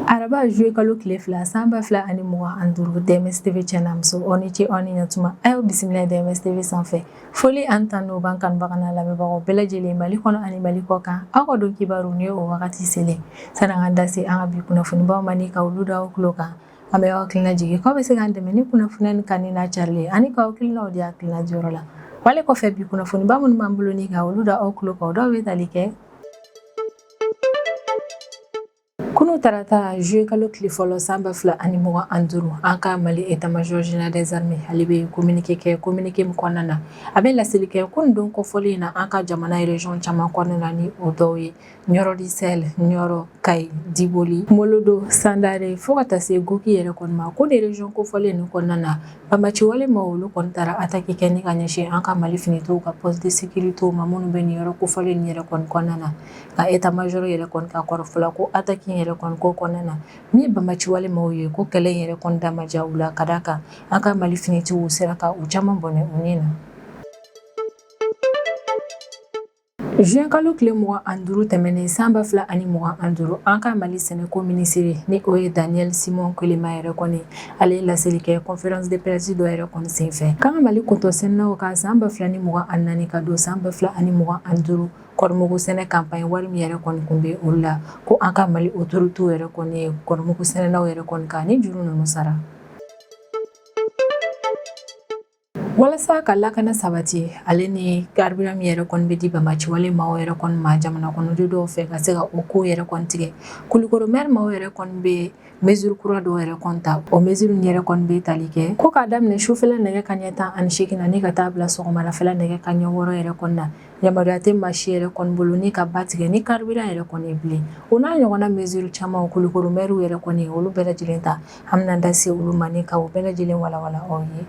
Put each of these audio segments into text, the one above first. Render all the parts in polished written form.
Araba juillet kalo tile 2 san 2025, DMS TV cɛ n'a muso, aw ni ce, aw ni ɲatuma. A y'aw bisimila DMS TV sanfɛ. Foli ani tanu b'an kanubaga n'a lamɛnbagaw bɛɛ lajɛlen Mali kɔnɔ ani Mali kɔ kan. Aw ka don kibaru ni o wagati selen. Sani an ka da se an ka bi kunnafonibaw ma ni ka olu da aw tulo kan, an bɛ aw hakilina jigin k'aw bɛ se k'an dɛmɛ ni kunnafoniya nin kanuni n'a carili ye ani k'aw hakilinaw di hakilina diyɔrɔ la. Wale kɔfɛ, bi kunnafoniba minnu b'an bolo ni ka olu da aw tulo kan, o dɔw bɛ tali kɛ: Kunu tarata juillet kalo tile fɔlɔ san 2025, an ka Mali état-major général des armées, ale bɛ communiqué kɛ. Communiqué min kɔnɔna na, a bɛ laseli kɛ ko nin don kofɔlen in na, an ka jamana région caman kɔnɔna na, ni o dɔw ye Ɲɔrɔ du Sahel, Ɲɔrɔ, Kayi, Diboli, Molodo, Sandare, fo ka taa se Goki yɛrɛ kɔni ma, ko nin région kofɔlen ninnu kɔnɔna na, banbaanciwale maaw, olu kɔni taara attaque kɛ ni ka ɲɛsin an ka Mali finitigiw ka poste de sécurité ma minnu bɛ nin yɔrɔ kofɔlen nin yɛrɛ kɔni kɔnɔna na. Nka état-major yɛrɛ kɔni ka kɔrɔfɔ la, ko attaque in yɛrɛ kɔni ko kɔnɔna na, min ye banbaanciwale maaw ye, ko kɛlɛ in yɛrɛ kɔni da ma diya u la, ka d'a kan an ka Mali finitigiw sera ka u caman bɔnɛ u ni na. Juin kalo tile 25 tɛmɛnen san 2025, an ka Mali sɛnɛko minisiri, ni o ye Daniel Simon Kelema yɛrɛ kɔni, ale ye laseli kɛ conférence de presse dɔ yɛrɛ kɔni senfɛ, k'an ka Mali kɔntɔ sɛnɛnaw ka san 2024 ka don san 2025 kɔɔrimugu sɛnɛ campagne wari min yɛrɛ kɔni kun bɛ olu la, ko an ka Mali autorités yɛrɛ kɔni ye kɔɔrimugu sɛnɛnaw yɛrɛ kɔni ka ni juru ninnu sara. Walasa ka lakana sabati, ale ni carburant min yɛrɛ kɔni bɛ di banbaanciwale maaw yɛrɛ kɔni ma jamana kɔnɔden dɔw fɛ, ka se ka o ko yɛrɛ kɔni tigɛ, Kulukoro maire maaw yɛrɛ kɔni bɛ mesure kura dɔw yɛrɛ kɔni ta. O mesure in yɛrɛ kɔni bɛ tali kɛ ko k'a daminɛ sufɛla nɛgɛ kanɲɛ 18 na ni ka taa bila sɔgɔmadafɛla nɛgɛ kanɲɛ 6 yɛrɛ kɔni na, yamaruya tɛ maa si yɛrɛ kɔni bolo ni ka ba tigɛ ni carburant yɛrɛ kɔni bilen. O n'a ɲɔgɔnna mesure caman, Kulukoro maire yɛrɛ kɔni olu bɛɛ lajɛlen ta. An bɛna da se olu ma ni ka o bɛɛ lajɛlen walawala aw ye.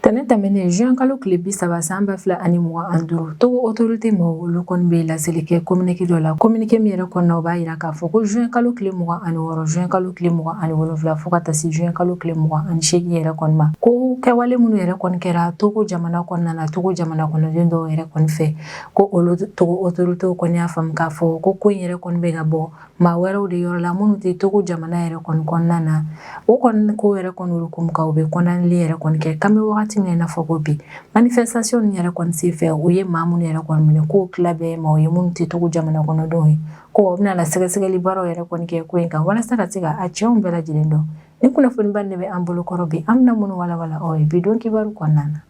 Tɛnɛn tɛmɛnen juin kalo tile 30 san 2025, Togo autorité maaw, olu kɔni bɛ laseli kɛ communiqué dɔ la. Communiqué min yɛrɛ kɔnɔna, o b'a jira k'a fɔ ko juin kalo tile 26, juin kalo tile 27, fo ka taa se juin kalo tile 28 yɛrɛ kɔni ma, ko kɛwale minnu yɛrɛ kɔni kɛra Togo jamana kɔnɔna na, Togo jamana kɔnɔden dɔw yɛrɛ kɔni fɛ, ko olu Togo autorité kɔni y'a faamu k'a fɔ ko ko in yɛrɛ kɔni bɛ ka bɔ maa wɛrɛw de yɔrɔ la minnu tɛ Togo jamana yɛrɛ kɔni kɔnɔna na. O kɔni ko yɛrɛ kɔni olu kun ka u bɛ condamneli yɛrɛ kɔni kɛ. K'an bɛ wagati min na i n'a fɔ ko bi, manifestation nin yɛrɛ kɔni senfɛ, u ye maa minnu yɛrɛ kɔni minɛ, k'o tila bɛɛ ye maaw ye minnu tɛ Togo jamana kɔnɔdenw ye, ko u bɛna na sɛgɛsɛgɛli baaraw yɛrɛ kɔni kɛ ko in kan walasa ka se ka a cɛnw bɛɛ lajɛlen dɔn. Ni kunnafoniba de bɛ an bolo kɔrɔ bi, an bɛna minnu walawala aw ye bi don kibaru kɔnɔna na.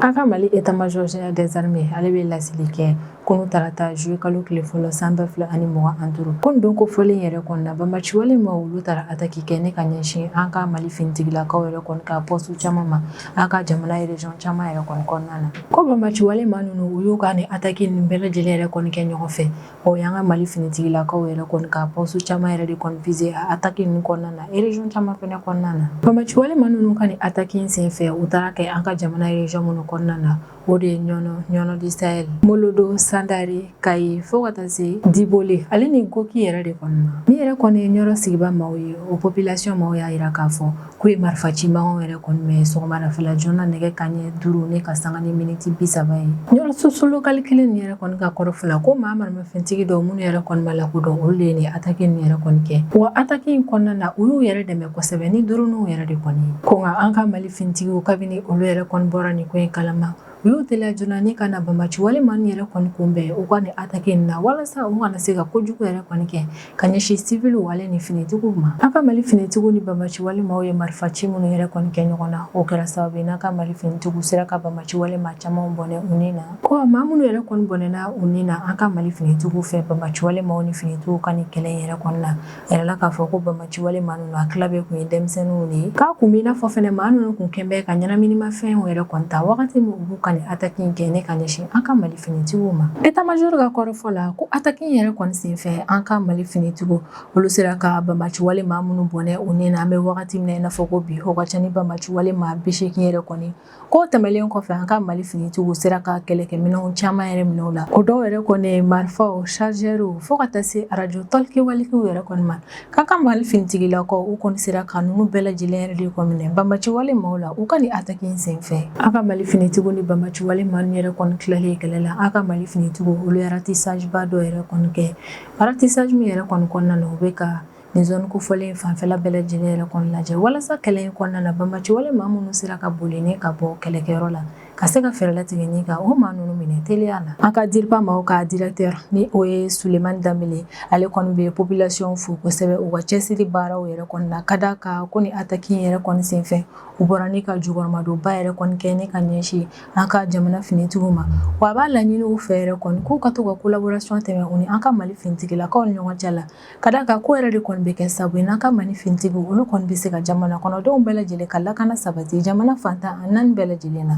An ka Mali état-major général des armées, ale bɛ laseli kɛ kunu tarata juillet kalo tile fɔlɔ san 2025, ko nin don kofɔlen yɛrɛ kɔni na, banbaanciwale maaw, olu taara attaque kɛ ni ka ɲɛsin an ka Mali finitigilakaw yɛrɛ kɔni ka poste caman ma an ka jamana région caman yɛrɛ kɔni kɔnɔna na. Ko banbaanciwale maa ninnu, u y'u ka nin attaque nin bɛɛ lajɛlen yɛrɛ kɔni kɛ ɲɔgɔn fɛ. O y'an ka Mali finitigilakaw yɛrɛ kɔni ka poste caman yɛrɛ de kɔni visé a attaque ninnu kɔnɔna na, région caman fɛnɛ kɔnɔna na. Banbaanciwale maa ninnu ka nin attaque in senfɛ, u taara kɛ an ka jamana région minnu kɔnɔna na, o de ye Ɲɔnɔ, Ɲɔnɔ du Sahel, Molodo, Sandare, Kayi, fo ka taa se Diboli ale ni Goki yɛrɛ de kɔni ma. Min yɛrɛ kɔni ye Ɲɔrɔ sigiba maaw ye, o population maaw y'a jira k'a fɔ k'u ye marifa ci mankanw yɛrɛ kɔni mɛn sɔgɔmadafɛla joona nɛgɛ kanɲɛ 5 ni ka sanga ni miniti 30 ye. Ɲɔrɔ source locale kelen nin yɛrɛ kɔni ka kɔrɔfɔ la, ko maa maramafɛntigi dɔw minnu yɛrɛ kɔni ma lakodɔn, olu de ye nin attaque nin yɛrɛ kɔni kɛ. Wa attaque in kɔnɔna na, u y'u yɛrɛ dɛmɛ kosɛbɛ ni dronew yɛrɛ de kɔni ye. Ko nka an ka Mali finitigiw, kabini olu yɛrɛ kɔni bɔra nin ko in kalama, u y'u teliya joona ni ka na banbaanciwale maa ninnu yɛrɛ kɔni kunbɛn u ka nin attaque in na, walasa u kana se ka kojugu yɛrɛ kɔni kɛ ka ɲɛsin siviliw ale ni finitigiw ma. An ka Mali finitigiw ni banbaanciwale maaw ye marifaci minnu yɛrɛ kɔni kɛ ɲɔgɔn na, o kɛra sababu ye n'an ka Mali finitigiw sera ka banbaanciwale maa caman bɔnɛ u ni na. Ko maa minnu yɛrɛ kɔni bɔnɛna u ni na an ka Mali finitigiw fɛ banbaanciwale maaw ni finitigiw ka nin kɛlɛ in yɛrɛ kɔni na, a yirala k'a fɔ ko banbaanciwale maa ninnu, a tila bɛɛ kun ye denmisɛnninw de ye. K'a kun b'i n'a fɔ fɛnɛ maa ninnu kun kɛn bɛ ka ɲɛnaminimafɛnw yɛrɛ kɔni ta wagati min u b'u ka nin attaque in kɛ ne ka ɲɛsin an ka Mali finitigiw ma. État-major ka kɔrɔfɔ la, ko attaque in yɛrɛ kɔni senfɛ, an ka Mali finitigiw, olu sera ka banbaanciwale maa minnu bɔnɛ u ni na, an bɛ wagati min na i n'a fɔ ko bi, o ka ca ni banbaanciwale maa 80 yɛrɛ kɔni. Ko tɛmɛlen kɔfɛ, an ka Mali finitigiw sera ka kɛlɛkɛminɛnw caman yɛrɛ minɛ u la. O dɔw yɛrɛ kɔni ye marifaw, chargeurw, fo ka taa se arajo talkie-walkiew yɛrɛ kɔni ma. K'an ka Mali finitigilakaw, u kɔni sera ka ninnu bɛɛ lajɛlen yɛrɛ de kɔni minɛ banbaciwale maaw la u ka nin attaque in senfɛ. An ka Mali finitigiw ni banbaci banbaciwale maa ninnu yɛrɛ kɔni tilalen kɛlɛ la, an ka Mali finitigiw olu ye ratissage ba dɔ yɛrɛ kɔni kɛ. Ratissage min yɛrɛ kɔni kɔnɔna na, u bɛ ka nin zone kofɔlen fanfɛla bɛɛ lajɛlen yɛrɛ kɔni lajɛ walasa kɛlɛ in kɔnɔna na, banbaciwale maa minnu sera ka boli ni ka bɔ kɛlɛkɛyɔrɔ la, ka se ka fɛɛrɛ latigɛ ni ka o maa ninnu minɛ teliya la. An ka DIRPA maaw ka directeur, ni o ye Sulemani Danbele, ale kɔni bɛ population fo kosɛbɛ u ka cɛsiri baaraw yɛrɛ kɔni na, ka d'a kan ko ni attaque in yɛrɛ kɔni senfɛ, u bɔra ni ka jukɔrɔmadonba yɛrɛ kɔni kɛ ni ka ɲɛsin an ka jamana finitigiw ma. Wa a b'a laɲini u fɛ yɛrɛ kɔni k'u ka to ka collaboration tɛmɛ u ni an ka Mali finitigilakaw ni ɲɔgɔn cɛ la, ka d'a kan ko yɛrɛ de kɔni bɛ kɛ sababu ye n'an ka Mali finitigiw olu kɔni bɛ se ka jamana kɔnɔdenw bɛɛ lajɛlen ka lakana sabati jamana fan 14 bɛɛ lajɛlen na.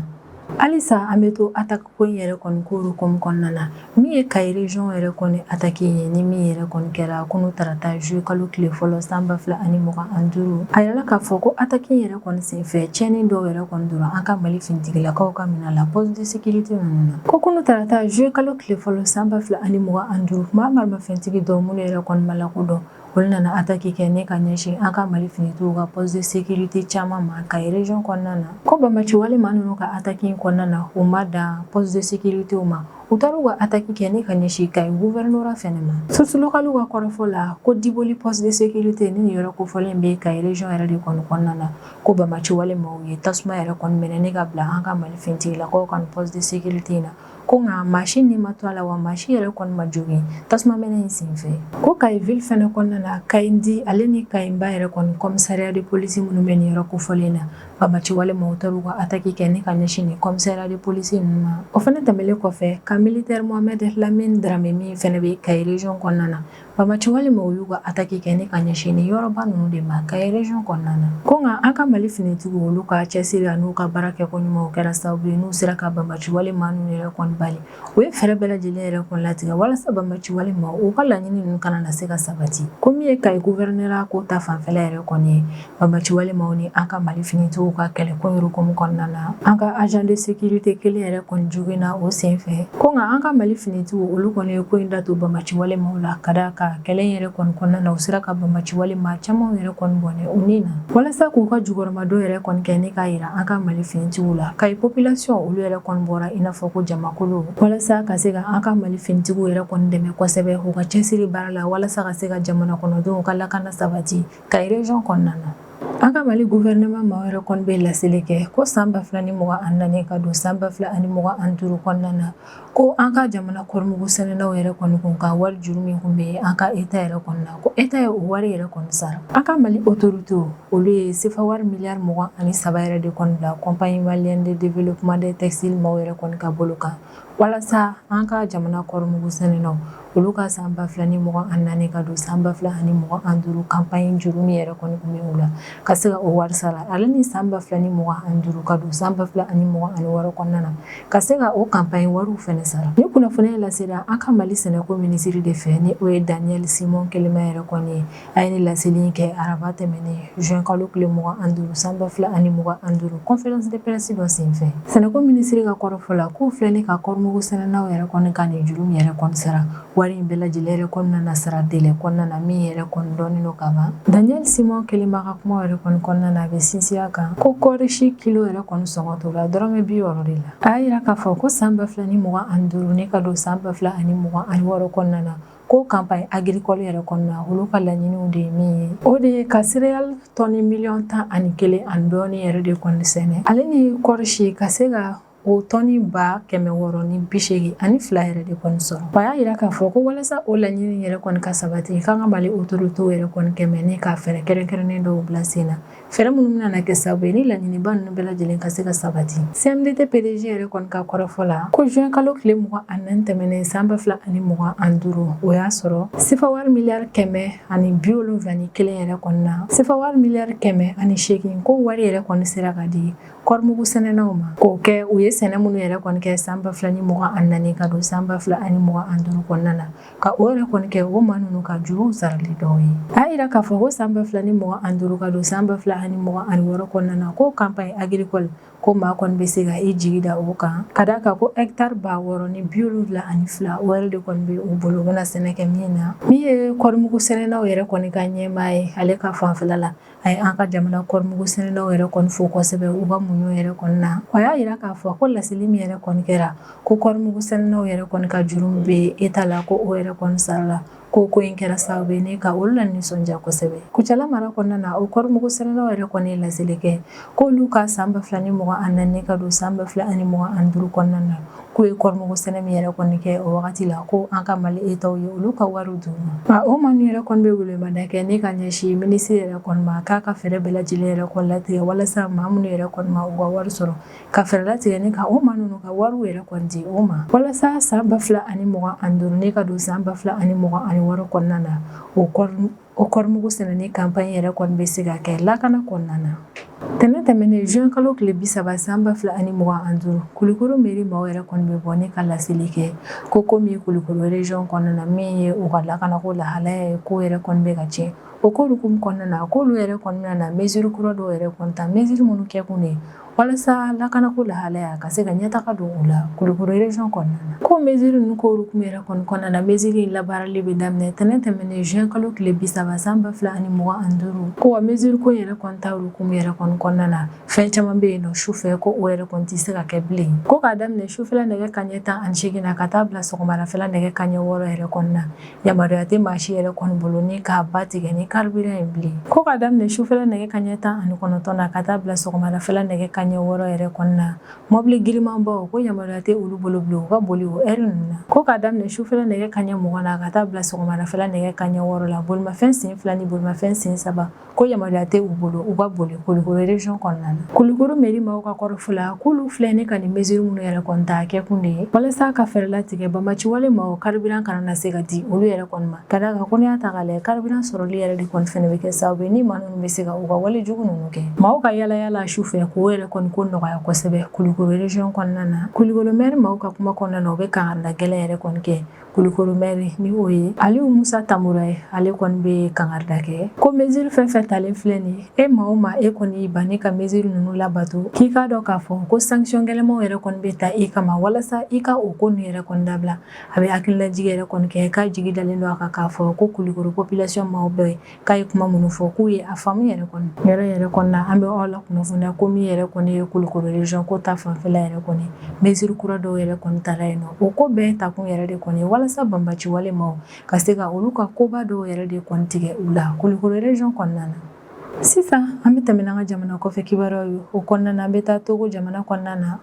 Halisa an bɛ to attaque ko in yɛrɛ kɔni ko hukumu kɔnɔna na, min ye Kayi région yɛrɛ kɔni attaque ye, ni min yɛrɛ kɔni kɛra kunu tarata juillet kalo tile fɔlɔ san 2025. A yirala k'a fɔ ko attaque in yɛrɛ kɔni senfɛ, tiɲɛni dɔw yɛrɛ kɔni donna an ka Mali finitigilakaw ka minɛn la poste de sécurité ninnu na. Ko kunu tarata juillet kalo tile fɔlɔ san 2025, maa maramafɛntigi dɔw minnu yɛrɛ kɔni ma lakodɔn, olu nana attaque kɛ ne ka ɲɛsin an ka Mali finitigiw ka poste de sécurité caman ma Kayi région kɔnɔna na. Ko banbaciwale maa ninnu ka attaque in kɔnɔna na, u ma dan poste de sécurité ma, u taara u ka attaque kɛ ne ka ɲɛsin Kayi gouvernorat fɛnɛ ma. Source locale ka kɔrɔfɔ la, ko Diboli poste de sécurité ni nin yɔrɔ kofɔlen bɛ Kayi région yɛrɛ de kɔni kɔnɔna na, ko banbaciwale maaw ye tasuma yɛrɛ kɔni mɛnɛ ne ka bila an ka Mali finitigilakaw ka poste de sécurité in na. Ko nka maa si ni ma to a la, wa maa si yɛrɛ kɔni ma jogin tasuma mɛnɛ in senfɛ. Ko Kayi ville fɛnɛ kɔnɔna na, Kayi-Ndi ale ni Kayi-Ba yɛrɛ kɔni commissariat de police minnu bɛ nin yɔrɔ kofɔlen na, banbaciwale maaw taara u ka attaque kɛ ne ka ɲɛsin nin commissariat de police ninnu ma. O fɛnɛ tɛmɛlen kɔfɛ, camp militaire Mohamed Lamine Dramé min fɛnɛ bɛ Kayi région kɔnɔna na, banbaciwale maaw y'u ka attaque kɛ ne ka ɲɛsin nin yɔrɔba ninnu de ma Kayi région kɔnɔna na. Ko nka an ka Mali finitigiw olu ka cɛsiri an'u ka baara kɛko ɲuman, o kɛra sababu ye n'u sera ka banbaciwale maa ninnu yɛrɛ kɔni bali. U ye fɛɛrɛ bɛɛ lajɛlen yɛrɛ kɔni latigɛ walasa banbaciwale maaw u ka laɲini ninnu kana na se ka sabati. Ko min ye Kayi gouvernorat ko ta fanfɛla yɛrɛ kɔni ye, banbaciwale maaw ni an ka Mali finitigiw ka kɛlɛko hukumu kɔnɔna na, an ka agent de sécurité kelen yɛrɛ kɔni joginna o senfɛ. Ko nka an ka Mali finitigiw olu kɔni ye ko in da to banbaciwale maaw la, ka d'a kan kɛlɛ in yɛrɛ kɔni kɔnɔna na, u sera ka banbaciwale maa caman yɛrɛ kɔni bɔnɛ u ni na, walasa k'u ka jukɔrɔmadon yɛrɛ kɔni kɛ ne k'a yira an ka Mali finitigiw la. Kayi population olu yɛrɛ kɔni bɔra i n'a fɔ ko jamakulu walasa ka se ka an ka Mali finitigiw yɛrɛ kɔni dɛmɛ kosɛbɛ u ka cɛsiri baara la, walasa ka se ka jamana kɔnɔdenw ka lakana sabati Kayi région kɔnɔna na. An ka Mali gouvernement maaw yɛrɛ kɔni bɛ laseli kɛ ko san 2024 ka don san 2025 kɔnɔna na, ko an ka jamana kɔɔrimugu sɛnɛnaw yɛrɛ kɔni kun ka wari juru min kun bɛ an ka État yɛrɛ kɔni na, ko État ye o wari yɛrɛ kɔni sara. An ka Mali autorité olu ye sefa wari miliyari 23 yɛrɛ de kɔni bila Compagnie malienne de développement des textiles maaw yɛrɛ kɔni ka bolo kan, walasa an ka jamana kɔɔrimugu sɛnɛnaw olu ka san 2024 ka don san 2025 campagne juru min yɛrɛ kɔni kun bɛ u la, ka se ka o wari sara, ale ni san 2025 ka don san 2026 kɔnɔna na, ka se ka o campagne wariw fɛnɛ sara. Ni kunnafoniya lasera an ka Mali sɛnɛko minisiri de fɛ, ni o ye Daniel Simon Kelema yɛrɛ kɔni ye. A ye ni laseli kɛ araba tɛmɛnen juin kalo tile 25 san 2025, conférence de presse dɔ senfɛ. Sɛnɛko minisiri ka kɔrɔfɔ la, k'u filɛ ni ka kɔɔrimugu sɛnɛnaw yɛrɛ kɔni ka nin juru min yɛrɛ kɔni sara, wari in bɛɛ lajɛlen yɛrɛ kɔni nana sara délai kɔnɔna na min yɛrɛ kɔni dɔnnen don ka ban. Daniel Simon Kelema ka kuma yɛrɛ kɔni kɔnɔna na, a bɛ sinsin a kan ko kɔɔri si kilo yɛrɛ kɔni sɔngɔ t'o la dɔrɔmɛ 60 de la. A y'a yira k'a fɔ ko san 2025 ne ka don san 2026 kɔnɔna na, ko campagne agricole yɛrɛ kɔnɔna, olu ka laɲiniw de ye min ye, o de ye ka céréales tɔni miliyɔn 11 ani dɔɔni yɛrɛ de kɔni sɛnɛ, ale ni kɔɔri si ka se ka o tɔni 682 yɛrɛ de kɔni sɔrɔ. A y'a yira k'a fɔ ko walasa o laɲini yɛrɛ kɔni ka sabati, k'an ka Mali autorité yɛrɛ kɔni kɛmɛ ni ka fɛɛrɛ kɛrɛnkɛrɛnnen dɔw bila sen na, fɛɛrɛ minnu bɛna kɛ sababu ye ni laɲiniba ninnu bɛɛ lajɛlen ka se ka sabati. CMDT PDG yɛrɛ kɔni ka kɔrɔfɔ la, ko juin kalo tile 24 tɛmɛnen san 2025, o y'a sɔrɔ sefa wari miliyari 171 yɛrɛ kɔni na, sefa wari miliyari 108, ko wari yɛrɛ kɔni sera ka di kɔɔrimugu sɛnɛnaw ma, k'o kɛ u ye sɛnɛ minnu yɛrɛ kɔni kɛ san 2024 ka don san 2025 kɔnɔna na, ka o yɛrɛ kɔni kɛ o maa ninnu ka juruw sarali dɔw ye. A y'a yira k'a fɔ ko san 2025 ka don san 2026 kɔnɔna na, ko campagne agricole ko Ko maa kɔni bɛ se ka i jigi da o kan, ka d'a kan ko hectare 6072, o yɛrɛ de kɔni bɛ u bolo, u bɛna sɛnɛ kɛ min na. Min ye kɔɔrimugu sɛnɛnaw yɛrɛ kɔni ka ɲɛmaa ye, ale ka fanfɛla la, a ye an ka jamana kɔɔrimugu sɛnɛnaw yɛrɛ kɔni fo kosɛbɛ u ka muɲu yɛrɛ kɔni na. A y'a jira k'a fɔ ko laseli min yɛrɛ kɔni kɛra ko kɔɔrimugu sɛnɛnaw yɛrɛ kɔni ka juru min bɛ État la, ko o yɛrɛ kɔni sarala, ko ko in kɛra sababu ye ni ka olu la nisɔndiya kosɛbɛ. Kucala mara kɔnɔna na, o kɔɔrimugu sɛnɛnaw yɛrɛ kɔni ye laseli kɛ k'olu ka san 2024 ka don san 2025 kɔnɔna na, k'u ye kɔɔrimugu sɛnɛ min yɛrɛ kɔni kɛ o wagati la, ko an ka Mali État ye olu ka wari d'u ma. O maa ninnu yɛrɛ kɔni bɛ welemada kɛ ni ka ɲɛsin minisiri yɛrɛ kɔni ma, k'a ka fɛɛrɛ bɛɛ lajɛlen yɛrɛ kɔni latigɛ walasa maa minnu yɛrɛ kɔni ma u ka wari sɔrɔ, ka fɛɛrɛ latigɛ ni ka o maa ninnu ka wariw yɛrɛ kɔni di o ma, walasa san 2025 ni ka don san 2026 kɔnɔna na, o kɔɔrimugu sɛnɛni campagne yɛrɛ kɔni bɛ se ka kɛ lakana kɔnɔna na. Tɛnɛn tɛmɛnen juin kalo tile 30 san 2025, Kulukoro mairie maaw yɛrɛ kɔni bɛ bɔ ni ka laseli kɛ ko komi Kulukoro région kɔnɔna na, min ye u ka lakanako lahalaya ye, ko yɛrɛ kɔni bɛ ka tiɲɛ. O ko hukumu kɔnɔna na, k'olu yɛrɛ kɔni bɛna na mesure kura dɔw yɛrɛ kɔni ta, mesure minnu kɛ kun de ye walasa lakanako lahalaya ka se ka ɲɛtaga don o la Kulukoro région kɔnɔna na. Ko mesure ninnu ko hukumu yɛrɛ kɔni kɔnɔna na, mesure in labaarali bɛ daminɛ tɛnɛn tɛmɛnen juin kalo tile 30 san 2025. Ko wa mesure ko yɛrɛ kɔni ta hukumu yɛrɛ kɔni kɔnɔna na, fɛn caman bɛ yen nɔ sufɛ, ko o yɛrɛ kɔni tɛ se ka kɛ bilen. Ko k'a daminɛ sufɛla nɛgɛ kanɲɛ 18 na ka taa bila sɔgɔmadafɛla nɛgɛ kanɲɛ 6 yɛrɛ kɔni na, yamaruya tɛ maa si yɛrɛ kɔni bolo ni k'a ba tigɛ ni carburant ye bilen. Ko k'a daminɛ sufɛla nɛgɛ kanɲɛ 19 na ka taa bila sɔgɔmadafɛla nɛgɛ kanɲɛ 6 yɛrɛ kɔni na, mɔbili girimanbaw, ko yamaruya tɛ olu bolo bilen u ka boli o ɛri ninnu na. Ko k'a daminɛ sufɛla nɛgɛ kanɲɛ 20 na ka taa bila sɔgɔmadafɛla nɛgɛ kanɲɛ 6 la, bolimafɛn sen 2 ni bolimafɛn sen 3, ko yamaruya tɛ u bolo u ka boli Kulukoro région kɔnɔna na. Kulukoro mairie maaw ka kɔrɔfɔ la, k'olu filɛ ni ka nin mesure minnu yɛrɛ kɔni ta, kɛ kun de ye walasa ka fɛɛrɛ latigɛ banbaci wale maaw carburant kana na se ka di olu yɛrɛ kɔni ma, ka d'a kan ko n'i y'a ta k'a lajɛ, carburant sɔrɔli yɛrɛ de kɔni fɛnɛ bɛ kɛ sababu ye ni maa ninnu bɛ se ka u ka wale jugu ninnu kɛ. Maaw ka yala yala su fɛ, k'o yɛrɛ kɔni ko nɔgɔya kosɛbɛ Kulukoro région kɔnɔna na. Kulukoro maire maaw ka kuma kɔnɔna na, u bɛ kangarida gɛlɛn yɛrɛ kɔni kɛ. Kulukoro maire, ni o ye Aliyu Musa Tamura ye, ale kɔni bɛ kangarida kɛ ko mesure fɛn fɛn talen filɛ nin ye, e maa o maa e kɔni y'i ban ni ka mesure ninnu labato, k'i k'a dɔn k'a fɔ ko sanction gɛlɛnmanw yɛrɛ kɔni bɛ ta i kama walasa i ka o ko ninnu yɛrɛ kɔni dabila. A bɛ hakililajigin yɛrɛ kɔni kɛ k'a jigi dalen don a kan k'a fɔ ko Kulukoro population maaw bɛɛ k'a ye kuma minnu fɔ, k'u ye a faamu yɛrɛ kɔni. Yɔrɔ yɛrɛ kɔni na, an bɛ aw la kunnafoniya ko min yɛrɛ kɔni ye Kulukoro région ko ta fanfɛla yɛrɛ kɔni, mesure kura dɔw yɛrɛ kɔni tara yen nɔ. O ko bɛɛ takun yɛrɛ de kɔni ye walasa banbaci wale maaw ka se ka olu ka koba dɔw yɛrɛ de kɔni tigɛ u la Kulukoro région kɔnɔna na. Sisan an bɛ tɛmɛ n'an ka jamana kɔfɛ kibaruyaw ye. O kɔnɔna na, an bɛ taa Togo jamana kɔnɔna na.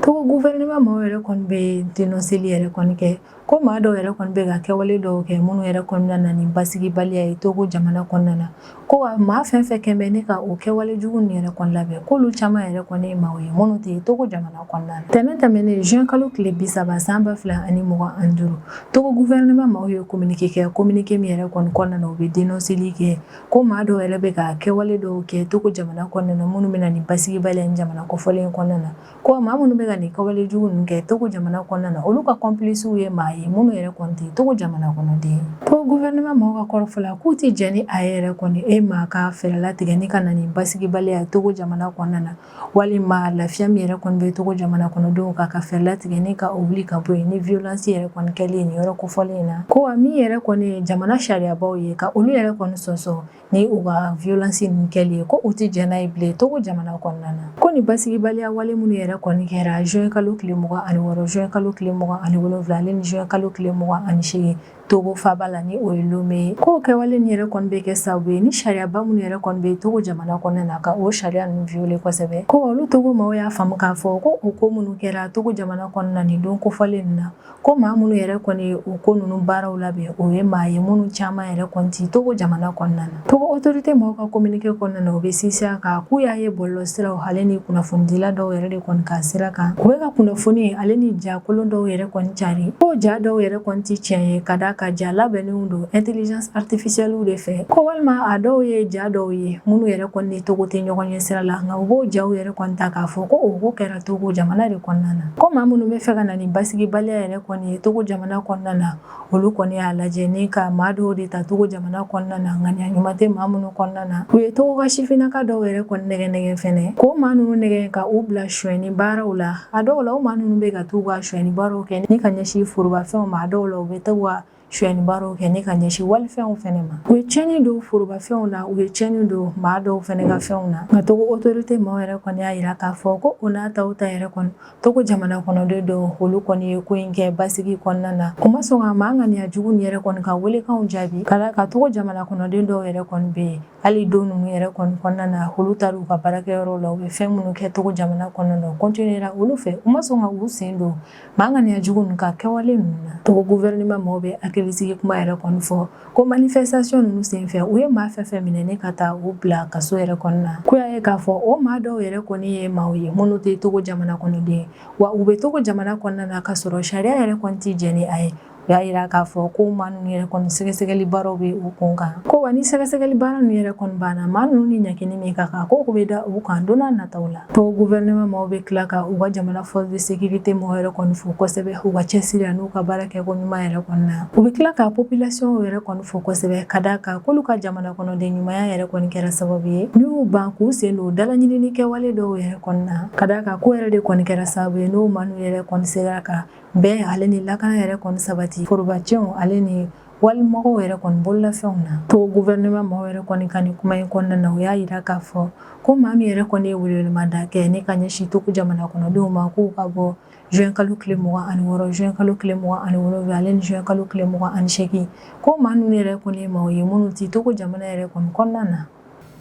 Togo gouvernement maaw yɛrɛ kɔni bɛ dénonceli yɛrɛ kɔni kɛ ko maa dɔw yɛrɛ kɔni bɛ ka kɛwale dɔw kɛ minnu yɛrɛ kɔni na ni basigibaliya ye Togo jamana kɔnɔna na. Ko wa maa fɛn fɛn kɛn bɛ ni ka o kɛwale jugu ninnu yɛrɛ kɔni labɛn, k'olu caman yɛrɛ kɔni ye maaw ye minnu tɛ Togo jamana kɔnɔna na. Tɛnɛn tɛmɛnen juin kalo tile 30 san 2025, Togo gouvernement maaw ye communiqué kɛ, communiqué min yɛrɛ kɔni kɔnɔna na, u bɛ dénonceli kɛ ko maa dɔw yɛrɛ bɛ ka kɛwale dɔw kɛ Togo jamana kɔnɔna na minnu bɛ na ni basigibaliya ni jamana kofɔlen kɔnɔna na. Ko maa minnu bɛ ka nin kɛwale jugu ninnu kɛ Togo jamana kɔnɔna na, olu ka complices ye maa ye minnu yɛrɛ kɔni tɛ Togo jamana kɔnɔden. Togo gouvernement maaw ka kɔrɔfɔ la, k'u tɛ jɛn ni a yɛrɛ kɔni e maa ka fɛɛrɛ latigɛ ni ka na ni basigibaliya Togo jamana kɔnɔna na, walima lafiya min yɛrɛ kɔni bɛ Togo jamana kɔnɔdenw kan, ka fɛɛrɛ latigɛ ni ka o wuli ka bɔ yen ni violence yɛrɛ kɔni kɛlen nin yɔrɔ kofɔlen in na. Ko wa min yɛrɛ kɔni ye jamana sariyabaw ye, ka olu yɛrɛ kɔni sɔsɔ ni u ka violence ninnu kɛli ye, ko u tɛ jɛn n'a ye bilen Togo jamana kɔnɔna na. Ko nin basigibaliya wale minnu yɛrɛ kɔni kɛra juin kalo tile 26, juin kalo tile 27 ale ni juin kalo tile 28 Togo faaba la, ni o ye Lome ye, k'o kɛwale nin yɛrɛ kɔni bɛ kɛ sababu ye ni sariyaba minnu yɛrɛ kɔni bɛ Togo jamana kɔnɔna na, ka o sariya ninnu violer kosɛbɛ. Ko olu Togo maaw y'a faamu k'a fɔ ko o ko minnu kɛra Togo jamana kɔnɔna nin don kofɔlen ninnu na, ko maa minnu yɛrɛ kɔni ye o ko ninnu baaraw labɛn, o ye maa ye minnu caman yɛrɛ kɔni tɛ Togo jamana kɔnɔna na. Togo autorité maaw ka communiqué kɔnɔna na, u bɛ sinsin a kan k'u y'a ye bɔlɔlɔsiraw ale ni kunnafonidila dɔw yɛrɛ de kɔni ka sira kan, u bɛ ka kunnafoni ale ni ja kolon dɔw yɛrɛ kɔni cari, ko ja dɔw yɛrɛ kɔni tɛ tiɲɛ ye ka d'a kan ja labɛnnenw don intelligence artificielle de fɛ, ko walima a dɔw ye ja dɔw ye minnu yɛrɛ kɔni ni Togo tɛ ɲɔgɔn ɲɛ sira la, nka u b'o jaw yɛrɛ kɔni ta k'a fɔ ko o ko kɛra Togo jamana de kɔnɔna na. Ko maa minnu bɛ fɛ ka na ni basigibaliya yɛrɛ kɔni ye Togo jamana kɔnɔna na, olu kɔni y'a lajɛ ni ka maa dɔw de ta Togo jamana kɔnɔna na, ŋaniya ɲuman tɛ maa minnu kɔnɔna na. U ye Togo ka sifinnaka dɔw yɛrɛ kɔni nɛgɛ nɛgɛ fɛnɛ, k'o maa ninnu nɛgɛ ka u bila sonyɛni baaraw la. A dɔw la, o maa ninnu bɛ ka t'u ka sonyɛni baaraw kɛ ni ka ɲɛsin forobafɛnw ma. A dɔw la, u bɛ t'u ka sonyɛni baaraw kɛ ni ka ɲɛsin walifɛnw fɛnɛ ma. U ye tiɲɛni don forobafɛnw na, u ye tiɲɛni don maa dɔw fɛnɛ ka fɛnw na. Nka Togo autorité maaw yɛrɛ kɔni y'a yira k'a fɔ ko o n'a taw ta yɛrɛ kɔni, Togo jamana kɔnɔden dɔw, olu kɔni ye ko in kɛ basigi kɔnɔna na. U ma sɔn ka maa ŋaniya jugu nin yɛrɛ kɔni ka welekanw jaabi, ka d'a kan Togo jamana kɔnɔden dɔw yɛrɛ kɔni bɛ yen, hali don ninnu yɛrɛ kɔni kɔnɔna na, olu taara u ka baarakɛyɔrɔw la. U bɛ fɛn minnu kɛ Togo jamana kɔnɔna na, continuera olu fɛ. U ma sɔn ka u sen don maa ŋaniya jugu ninnu ka kɛwale ninnu na. Togo gouvernement maaw bɛ hakilisigi kuma yɛrɛ kɔni fɔ ko manifestation ninnu senfɛ, u ye maa fɛn fɛn minɛ ni ka taa u bila kaso yɛrɛ kɔnɔna na, k'u y'a ye k'a fɔ o maa dɔw yɛrɛ kɔni ye maaw ye minnu tɛ Togo jamana kɔnɔden, wa u bɛ Togo jamana kɔnɔna na ka sɔrɔ sariya yɛrɛ kɔni tɛ jɛn ni a ye. U y'a yira k'a fɔ ko maa ninnu yɛrɛ kɔni, sɛgɛsɛgɛli baaraw bɛ u kun kan, ko wa ni sɛgɛsɛgɛli baara ninnu yɛrɛ kɔni banna, maa ninnu ni ɲangini min ka kan, ko bɛ da u kan don n'a nataw la. Togo gouvernement maaw bɛ tila ka u ka jamana force de sécurité maaw yɛrɛ kɔni fo kosɛbɛ u ka cɛsiri n'u ka baara kɛko ɲuman yɛrɛ kɔni na. U bɛ tila ka population yɛrɛ kɔni fo kosɛbɛ, ka d'a kan k'olu ka jamana kɔnɔden ɲumanya yɛrɛ kɔni kɛra sababu ye n'u y'u ban k'u sen don dalaɲinini kɛwale dɔw yɛrɛ kɔni na, ka d'a kan ko yɛrɛ de kɔni kɛra sababu ye n'o maa ninnu yɛrɛ kɔni sera ka bɛn ale ni lakana yɛrɛ kɔni sabati forobacɛnw ale ni walimɔgɔw yɛrɛ kɔni bololafɛnw na. Togo gouvernement maaw yɛrɛ kɔni ka nin kuma in kɔnɔna na, u y'a yira k'a fɔ ko maa min yɛrɛ kɔni ye welewelemada kɛ ni ka ɲɛsin Togo jamana kɔnɔdenw ma k'u ka bɔ juin kalo tile 26, juin kalo tile 27 ale ni juin kalo tile 28, ko maa ninnu yɛrɛ kɔni ye maaw ye minnu tɛ Togo jamana yɛrɛ kɔni kɔnɔna na.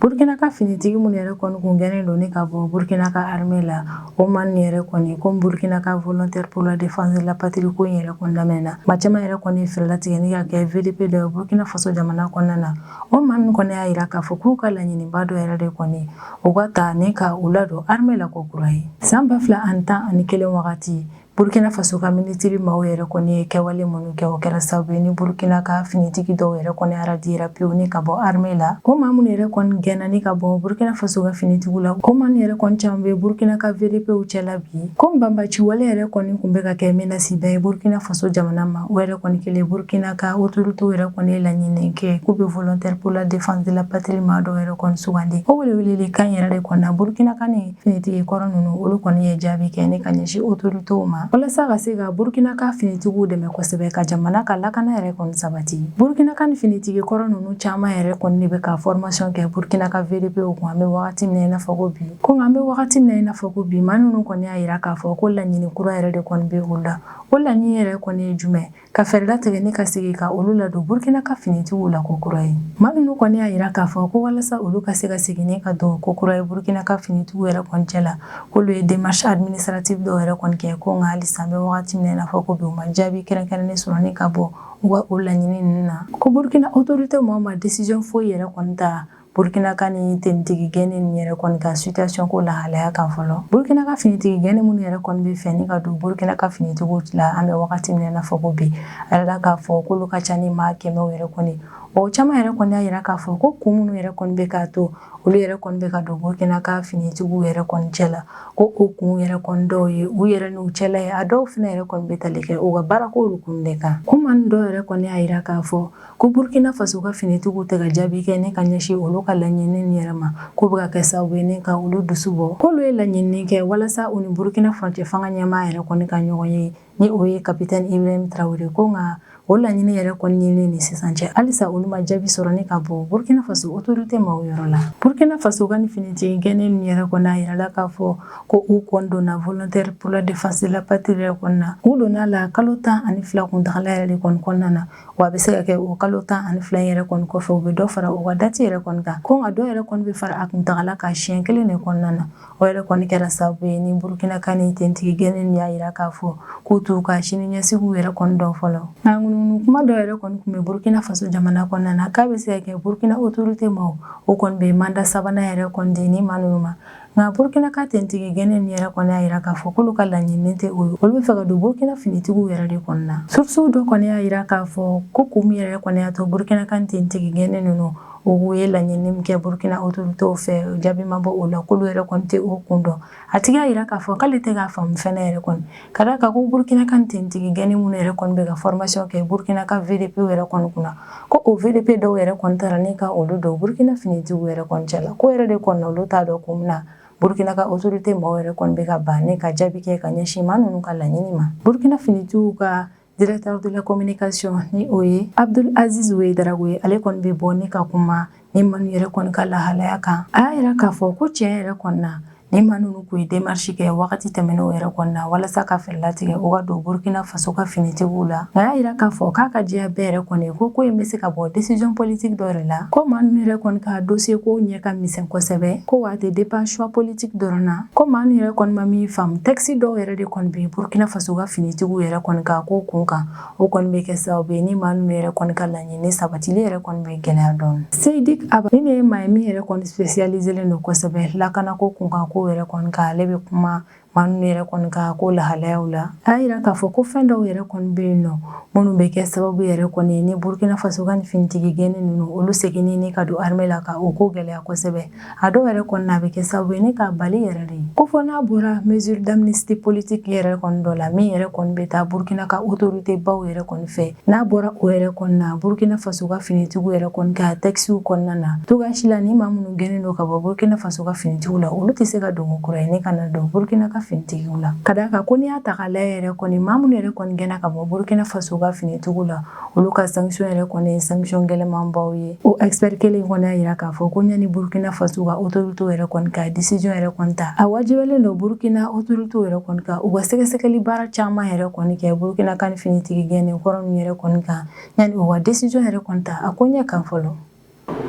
Burkina ka finitigi minnu yɛrɛ kɔni kun gɛnnen don ni ka bɔ Burkina ka armée la, o maa ninnu yɛrɛ kɔni, ko Burkina ka volontaire pour la défense de la patrie ko in yɛrɛ kɔni daminɛna, maa caman yɛrɛ kɔni ye fɛɛrɛ latigɛ ni ka kɛ VDP dɔ ye Burkina Faso jamana kɔnɔna na. O maa ninnu kɔni y'a yira k'a fɔ k'u ka laɲiniba dɔ yɛrɛ de kɔni, u ka ta ni ka u ladon armée la ko kura ye. San 2011 wagati, Burkina Faso ka minisiri maaw yɛrɛ kɔni ye kɛwale minnu kɛ, o kɛra sababu ye ni Burkina ka finitigi dɔw yɛrɛ kɔni radiera pewu ni ka bɔ armée la. O maa minnu yɛrɛ kɔni gɛnna ni ka bɔ Burkina Faso ka finitigiw la, o maa ninnu yɛrɛ kɔni caman bɛ Burkina ka VDPw cɛla bi. Ko banbaci wale yɛrɛ kɔni tun bɛ ka kɛ menace ba ye Burkina Faso jamana ma, o yɛrɛ kɔni kɛlen, Burkina ka autorités yɛrɛ kɔni ye laɲini kɛ k'u bɛ volontaire pour la défense de la patrie maa dɔw yɛrɛ kɔni sugandi. O welewelekan yɛrɛ de kɔni na, Burkina ka ni finitigi kɔrɔ ninnu, olu kɔni ye jaabi kɛ ni ka ɲɛsin autorités ma walasa ka se ka Burkina ka finitigiw dɛmɛ kosɛbɛ ka jamana ka lakana yɛrɛ kɔni sabati. Burkina ka ni finitigi kɔrɔ ninnu caman yɛrɛ kɔni de bɛ ka formation kɛ Burkina ka VDPw kun an bɛ wagati min na i n'a fɔ ko bi. Ko an bɛ wagati min na i n'a fɔ ko bi, maa ninnu kɔni y'a yira k'a fɔ ko laɲini kura yɛrɛ de kɔni bɛ u la. O laɲini yɛrɛ kɔni ye jumɛn? Ka fɛɛrɛ latigɛ ni ka sigi ka olu ladon Burkina ka finitigiw la ko kura ye. Maa ninnu kɔni y'a yira k'a fɔ ko walasa olu ka se ka segin ni ka don ko kura ye Burkina ka finitigiw yɛrɛ kɔni cɛ la, k'olu ye démarche administrative dɔw yɛrɛ kɔni kɛ, ko nka halisa an bɛ wagati min na i n'a fɔ ko bi, u ma jaabi kɛrɛnkɛrɛnnen sɔrɔ ni ka bɔ u ka o laɲini ninnu na. Ko Burkina autorité maaw ma décision foyi yɛrɛ kɔni ta Burkina ka ni tenitigi gɛnni nin yɛrɛ kɔni ka situation ko lahalaya kan fɔlɔ. Burkina ka finitigi gɛnni minnu yɛrɛ kɔni bɛ fɛ ni ka don Burkina ka finitigiw la an bɛ wagati min na i n'a fɔ ko bi, a yirala k'a fɔ k'olu ka ca ni maa kɛmɛw yɛrɛ kɔni. O caman yɛrɛ kɔni y'a yira k'a fɔ ko kun minnu yɛrɛ kɔni bɛ k'a to olu yɛrɛ kɔni bɛ ka don Burkina ka finitigiw yɛrɛ kɔni cɛ la, ko o kun yɛrɛ kɔni dɔw ye u yɛrɛ n'u cɛla ye, a dɔw fana yɛrɛ kɔni bɛ tali kɛ u ka baarako kun de kan. O maa dɔw yɛrɛ kɔni y'a yira k'a fɔ ko Burkina Faso ka finitigiw tɛ ka jaabi kɛ ni ka ɲɛsin olu ka laɲini nin yɛrɛ ma, k'o bɛ ka kɛ sababu ye ni ka olu dusu bɔ. K'olu ye laɲini kɛ walasa u ni Burkina furancɛ fanga ɲɛmaa yɛrɛ kɔni ka ɲɔgɔn ye, ni o ye capitaine Ibrahim Traoré, ko nka o laɲini yɛrɛ kɔni ɲinini ni sisan cɛ, halisa olu ma jaabi sɔrɔ ni ka bɔ Burkina Faso autorité maaw yɔrɔ la. Burkina Faso ka ni finitigi gɛnnen ninnu yɛrɛ kɔni, a yirala k'a fɔ ko u kɔni donna volontaire pour la défense de la patrie yɛrɛ kɔni na. U donna la kalo 12 kuntagala yɛrɛ de kɔni kɔnɔna na, wa a bɛ se ka kɛ o kalo 12 yɛrɛ kɔni kɔfɛ, u bɛ dɔ fara u ka date yɛrɛ kɔni kan, ko nka dɔw yɛrɛ kɔni bɛ fara a kuntagala kan siɲɛ kelen de kɔnɔna na. O yɛrɛ kɔni kɛra sababu ye ni Burkina ka ni tenitigi gɛnnen y'a yira k'a fɔ k'u t'u ka sini ɲɛsigiw yɛrɛ kɔni dɔn fɔlɔ. Nka ŋunuŋunu kuma dɔ yɛrɛ kɔni tun bɛ Burkina Faso jamana kɔnɔna na k'a bɛ se ka kɛ Burkina autorité maaw o kɔni bɛ mandat sabanan yɛrɛ kɔni di ni maa ninnu ma. Nka Burkina ka tenitigi gɛnnen ninnu yɛrɛ kɔni y'a jira k'a fɔ k'olu ka laɲini tɛ o ye, olu bɛ fɛ ka don Burkina finitigiw yɛrɛ de kɔni na. Source dɔ kɔni y'a jira k'a fɔ ko kun min yɛrɛ kɔni y'a to Burkina ka tenitigi gɛnnen ninnu u ye laɲini min kɛ Burkina autorités fɛ, jaabi ma bɔ o la, k'olu yɛrɛ kɔni tɛ o kun dɔn. A tigi y'a jira k'a fɔ k'ale tɛ k'a faamu fɛnɛ yɛrɛ kɔni, ka d'a kan ko Burkina ka tenitigi gɛnnen minnu yɛrɛ kɔni bɛ ka formation kɛ Burkina ka VDP yɛrɛ kɔni kunna, ko o VDP dɔw yɛrɛ kɔni taara ni ka olu don Burkina finitigiw yɛrɛ kɔni cɛla. Ko yɛrɛ de kɔni olu t'a dɔn kun min na Burkina ka autorité maaw yɛrɛ kɔni bɛ ka ban ni ka jaabi kɛ ka ɲɛsin maa ninnu ka laɲini ma. Burkina finitigiw ka directeur de la communication, ni o ye Abdul Aziz Ouédraogo ye, ale kɔni bɛ bɔ ni ka kuma ni maa ninnu yɛrɛ kɔni ka lahalaya kan. A y'a yira k'a fɔ ko tiɲɛ yɛrɛ kɔni na, ni maa ninnu kun ye démarche kɛ wagati tɛmɛnenw yɛrɛ kɔni na walasa ka fɛɛrɛ latigɛ u ka don Burkina Faso ka finitigiw la. Nka a y'a yira k'a fɔ k'a ka diya bɛɛ yɛrɛ kɔni ko ko in bɛ se ka bɔ décision politique dɔ yɛrɛ la, ko maa ninnu yɛrɛ kɔni ka dossier ko ɲɛ ka misɛn kosɛbɛ, ko wa a tɛ dépend choix politique dɔrɔn na. Ko maa ninnu yɛrɛ kɔni ma min faamu, texte dɔw yɛrɛ de kɔni bɛ Burkina Faso ka finitigiw yɛrɛ kɔni ka ko kun kan, o kɔni bɛ kɛ sababu ye ni maa ninnu yɛrɛ kɔni ka laɲini sabatili yɛrɛ kɔni bɛ gɛlɛya dɔɔnin. Seyidi Aba ni ne ye maa ye min yɛrɛ kɔni spécialisé don kosɛbɛ lakanako kunkan ko yɛrɛ kɔni kan, ale bɛ kuma maa ninnu yɛrɛ kɔni ka ko lahalayaw la. A y'a yira k'a fɔ ko fɛn dɔw yɛrɛ kɔni bɛ yen nɔ minnu bɛ kɛ sababu yɛrɛ kɔni ye ni Burkina Faso ka finitigi gɛnnen ninnu olu seginni ni ka don armée la ka o ko gɛlɛya kosɛbɛ. A dɔw yɛrɛ kɔni na, a bɛ kɛ sababu ye ni k'a bali yɛrɛ de ye, ko fɔ n'a bɔra mesure d'amnistie politique yɛrɛ kɔni dɔ la min yɛrɛ kɔni bɛ taa Burkina ka autorité baw yɛrɛ kɔni fɛ. N'a bɔra o yɛrɛ kɔni na, Burkina Faso ka finitigiw yɛrɛ kɔni ka textes kɔnɔna na, cogoya si la ni maa minnu gɛnnen don ka bɔ Burkina Faso ka finitigiw la, olu tɛ se ka don ko kura ye ni ka na don Burkina ka finitigiw la. Ka d'a kan ko n'i y'a ta k'a lajɛ yɛrɛ kɔni, maa minnu yɛrɛ kɔni gɛnna ka bɔ Burkina Faso ka finitigiw la, olu ka sanction yɛrɛ kɔni ye sanction gɛlɛnmanbaw ye. O expert kelen kɔni y'a yira k'a fɔ ko yanni Burkina Faso ka autorité yɛrɛ kɔni ka décision yɛrɛ kɔni ta, a wajibiyalen don Burkina autorité yɛrɛ kɔni ka u ka sɛgɛsɛgɛli baara caman yɛrɛ kɔni kɛ Burkina ka finitigi gɛnnen kɔrɔ ninnu yɛrɛ kɔni kan, yanni u ka décision yɛrɛ kɔni ta a ko ɲɛ kan fɔlɔ.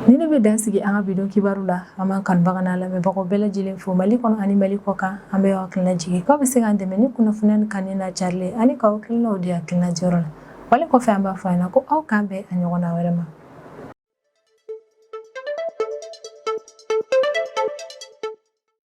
Ni ne bɛ dan sigi an ka bi don kibaru la. An b'an kanubaga n'a lamɛnbagaw bɛɛ lajɛlen fo Mali kɔnɔ ani Mali kɔ kan. An bɛ hakilina jigin k'aw bɛ se k'an dɛmɛ ni kunnafoniya ni kanuni n'a carili ani k'aw hakilinaw di hakilina jɔyɔrɔ la. Wale kɔfɛ, an b'a fɔ a ɲɛna ko aw k'an bɛn a ɲɔgɔnna wɛrɛ ma.